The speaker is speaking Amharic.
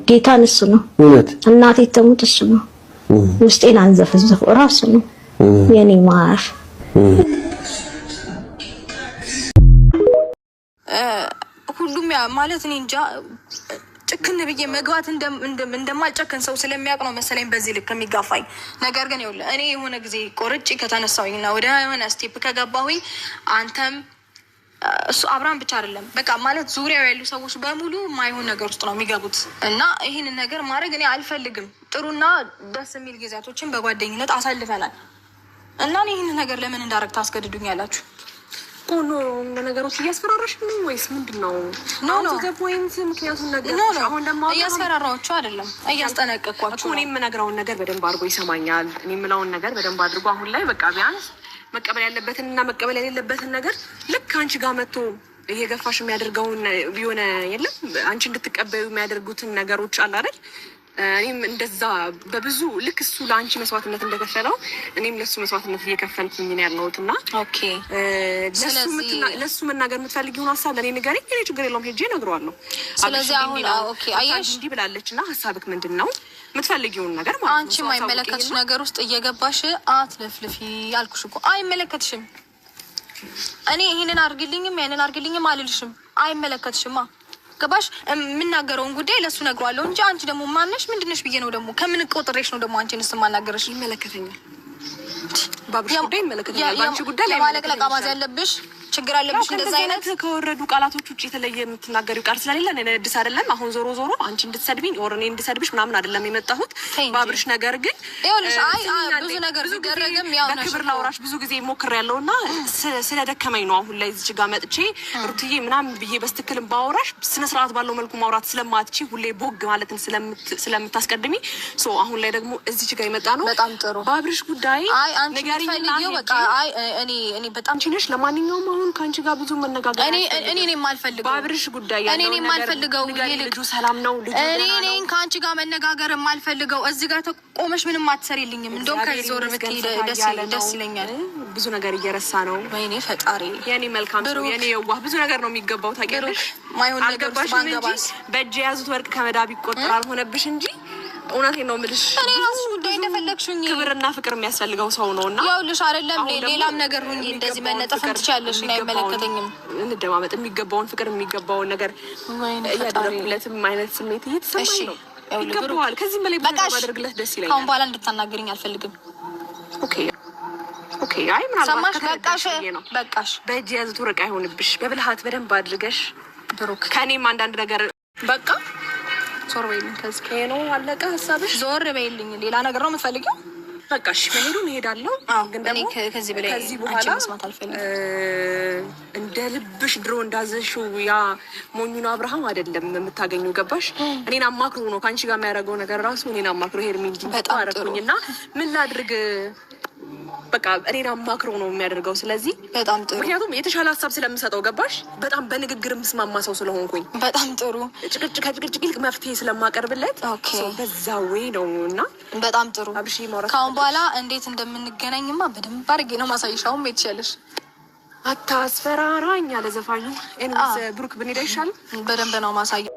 ጌታን እሱ ነው። እውነት። እናቴ ትሙት እሱ ነው። ውስጤን አንዘፈዘፈው ራሱ ነው የኔ ማር። ሁሉም ያ ማለት እኔ እንጃ ጭክን ብዬ መግባት እንደማልጨክን ሰው ስለሚያውቅ ነው መሰለኝ በዚህ ልክ የሚጋፋኝ። ነገር ግን ይኸውልህ እኔ የሆነ ጊዜ ቆርጬ ከተነሳሁኝ እና ወደ የሆነ step ከገባሁኝ አንተም እሱ አብርሃም ብቻ አይደለም፣ በቃ ማለት ዙሪያው ያሉ ሰዎች በሙሉ የማይሆን ነገር ውስጥ ነው የሚገቡት እና ይህንን ነገር ማድረግ እኔ አልፈልግም። ጥሩና ደስ የሚል ጊዜያቶችን በጓደኝነት አሳልፈናል እና እኔ ይህንን ነገር ለምን እንዳደረግ ታስገድዱኛላችሁ? No፣ ነገሮች እያስፈራራሽ ነው ወይስ ምንድን ነው? No፣ point ምክንያቱም ነገር No፣ no፣ አሁን ደግሞ እያስፈራራኋችሁ አይደለም፣ እያስጠነቀቅኳችሁ። እኔ የምነግረውን ነገር በደንብ አድርጎ ይሰማኛል። እኔ የምለውን ነገር በደንብ አድርጎ አሁን ላይ በቃ ቢያንስ መቀበል ያለበትን እና መቀበል የሌለበትን ነገር ልክ አንቺ ጋር መጥቶ እየገፋሽ የሚያደርገውን የሆነ የለም፣ አንቺ እንድትቀበዩ የሚያደርጉትን ነገሮች አለ አይደል? እኔም እንደዛ በብዙ ልክ እሱ ለአንቺ መስዋዕትነት እንደከፈለው እኔም ለእሱ መስዋዕትነት እየከፈልኩኝ ነው ያለሁት እና ለእሱ መናገር የምትፈልጊውን ሀሳብ ለእኔ ንገሪኝ። እኔ ችግር የለውም፣ ሄጄ እነግረዋለሁ። ስለዚህ አሁን okay፣ አየሽ፣ እንዲህ ብላለች እና ሀሳብክ ምንድን ነው? የምትፈልጊውን ነገር ማለት ነው። አንቺ የማይመለከትሽ ነገር ውስጥ እየገባሽ አትለፍልፊ አልኩሽ እኮ። አይመለከትሽም። እኔ ይህንን አድርግልኝም ያንን አድርግልኝም አልልሽም። አይመለከትሽማ፣ ገባሽ? የምናገረውን ጉዳይ ለእሱ ነግሯለሁ እንጂ አንቺ ደግሞ ማነሽ ምንድነሽ ብዬ ነው ደግሞ ከምን ቆጥሬሽ ነው ደግሞ አንቺንስ የማናገረሽ? ይመለከተኛል። ባብሽ ጉዳይ ይመለከተኛል። በአንቺ ጉዳይ ላይ የማለቅለቅ አባዜ ያለብሽ ችግር አለብሽ። እንደዛ አይነት ከወረዱ ቃላቶች ውጭ የተለየ የምትናገሪው ቃል ስለሌለ እኔ አዲስ አይደለም። አሁን ዞሮ ዞሮ አንቺ እንድትሰድቢኝ or እኔ እንድሰድብሽ ምናምን አይደለም የመጣሁት ባብርሽ ነገር ግን ይኸውልሽ፣ አይ ብዙ ነገር ቢደረግም ያው ነሽ። በክብር ላውራሽ ብዙ ጊዜ ሞክሬያለሁ እና ስለደከመኝ ነው አሁን ላይ እዚች ጋር መጥቼ ሩትዬ ምናምን ብዬ በስትክልም ባወራሽ ስነ ስርዓት ባለው መልኩ ማውራት ስለማትቺ ሁሌ ቦግ ማለትን ስለምታስቀድሚ so አሁን ላይ ደግሞ እዚች ጋር የመጣ ነው። በጣም ጥሩ። ባብርሽ ጉዳይ አይ አንቺ የምትፈልጊው በቃ አይ እኔ በጣም ነሽ። ለማንኛውም አሁን ከአንቺ ጋር ብዙ መነጋገር እኔ እኔ እኔ የማልፈልገው ባብርሽ ጉዳይ እኔ እኔ የማልፈልገው ልጁ ሰላም ነው። ልጁ እኔ እኔ ከአንቺ ጋር መነጋገር የማልፈልገው እዚህ ጋር ተቆመሽ ምንም አትሰሪልኝም። እንደውም ከዚህ ዞር ብትይ ደስ ይለኛል። ብዙ ነገር እየረሳ ነው። ወይኔ ፈጣሪ፣ የኔ መልካም ሰው፣ የኔ የዋህ፣ ብዙ ነገር ነው የሚገባው። ታውቂያለሽ፣ ማይሆን ነገር ውስጥ ባንገባስ። በእጅ የያዙት ወርቅ ከመዳብ ይቆጠራል ሆነብሽ እንጂ እውነቴን ነው የምልሽ። እኔ ራሱ ጉዳይ እንደፈለግሽኝ ክብርና ፍቅር የሚያስፈልገው ሰው ነው እና ይኸውልሽ፣ አይደለም ሌላም ነገር ሁኚ፣ እንደዚህ መነጠፍ ትችያለሽ። እና አይመለከተኝም። እንደማመጥ የሚገባውን ፍቅር የሚገባውን ነገር እያደረኩለትም አይነት ስሜት እየተሰማኝ ነው። ይገባዋል። ከዚህም በላይ ብዙ ባደርግለት ደስ ይለኛል። ከአሁን በኋላ እንድታናገርኝ አልፈልግም። Okay okay። አይ ምናልባት ሰማሽ? በቃሽ፣ በቃሽ። በእጅ የያዙት ወርቅ አይሆንብሽ። በብልሃት በደንብ አድርገሽ ብሩክ፣ ከእኔም አንዳንድ ነገር በቃ ዞር በይልኝ። ከዚህ ነው አለቀ ሀሳብሽ። ዞር በይልኝ። ሌላ ነገር ነው የምትፈልጊው? በቃ እሺ፣ መሄዱን እሄዳለሁ። ግን ደግሞ ከዚህ በላይ ከዚህ በኋላ መስማት አልፈልግም። እንደ ልብሽ ድሮ እንዳዘሽው ያ ሞኙን አብርሃም አይደለም የምታገኘው። ገባሽ? እኔን አማክሮ ነው ከአንቺ ጋር የሚያደርገው ነገር ራሱ እኔን አማክሮ ሄርሚ እንጂ አደረኩኝ እና ምን ላድርግ በቃ እኔን አማክሮ ነው የሚያደርገው። ስለዚህ በጣም ጥሩ፣ ምክንያቱም የተሻለ ሀሳብ ስለምሰጠው ገባሽ? በጣም በንግግር የምስማማ ሰው ስለሆንኩኝ በጣም ጥሩ፣ ጭቅጭቅ ከጭቅጭቅ ይልቅ መፍትሄ ስለማቀርብለት በዛ ወይ ነው እና በጣም ጥሩ። ከአሁን በኋላ እንዴት እንደምንገናኝማ በደንብ አድርጌ ነው ማሳይሽ። አሁን መሄድ ትችያለሽ። አታስፈራራኝ አለ ዘፋኙ። Anyways ብሩክ ብንሄድ አይሻልም? በደንብ ነው ማሳየ